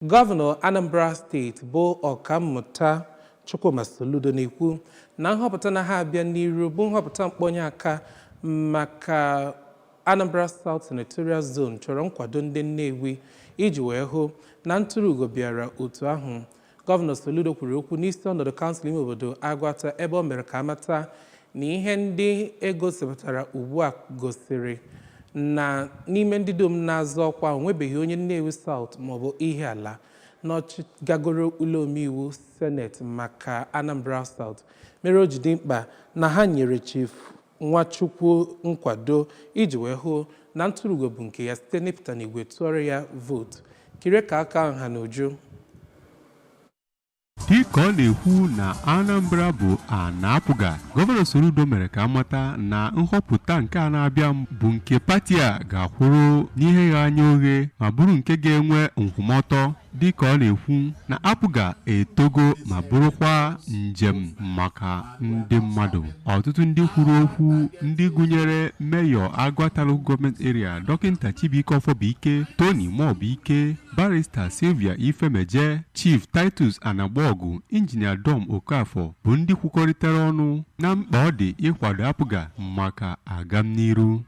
Gọvanọ Anambra Steeti bụ Ọkammụta Chukwuma Soludo na-ekwu na nhọpụta na ha abịa n'iru bụ nhọpụta mkpọnye aka maka Anambra South Senatorial Zone chọrọ nkwado ndị Nnewi iji wee hụ na ntụrụugo bịara otu ahụ. Gọvanọ Soludo kwuru okwu n'isi ọnọdụ kansụl ime obodo Agụata, ebe o mere ka amata na ihe ndị egosipụtara ugbu a gosiri na n'ime ndị dum na-azọ ọkwa, onwebeghị onye Nnewi South maọbụ Ihiala n'ọchịgagoro ụlọ omeiwu Seneti maka Anambra South, mere o ji dị mkpa na ha nyere Chief Nwachukwu nkwado iji wee hụ na ntụrụugo bụ nke ya site n'ịpụta n'igwe tụọrọ ya vootu. Kirie ka aka nha n'uju. Dịka ọ na-ekwu na Anambra bụ ana APGA, Gọvanọ Soludo mere ka amata na nhọpụta nke a na-abịa bụ nke pati a ga-akwụrụ n'ihe gha anya oghe ma bụrụ nke ga-enwe nkwụmọtọ, dịka ọ na-ekwu na APGA etogo ma bụrụkwa njem maka ndị mmadụ. Ọtụtụ ndị kwuru okwu, ndị gụnyere Mayor Agụata Local Government Area, Dọkịta Chibuike Ọfọbụike, Tony Mọbụike, Barrister Sylvia Ifemeje, Chief Titus Anagbogu, Injinia Dom Okafọ, bụ ndị kwukọrịtara ọnụ na mkpa ọ dị ịkwado APGA maka agamniru.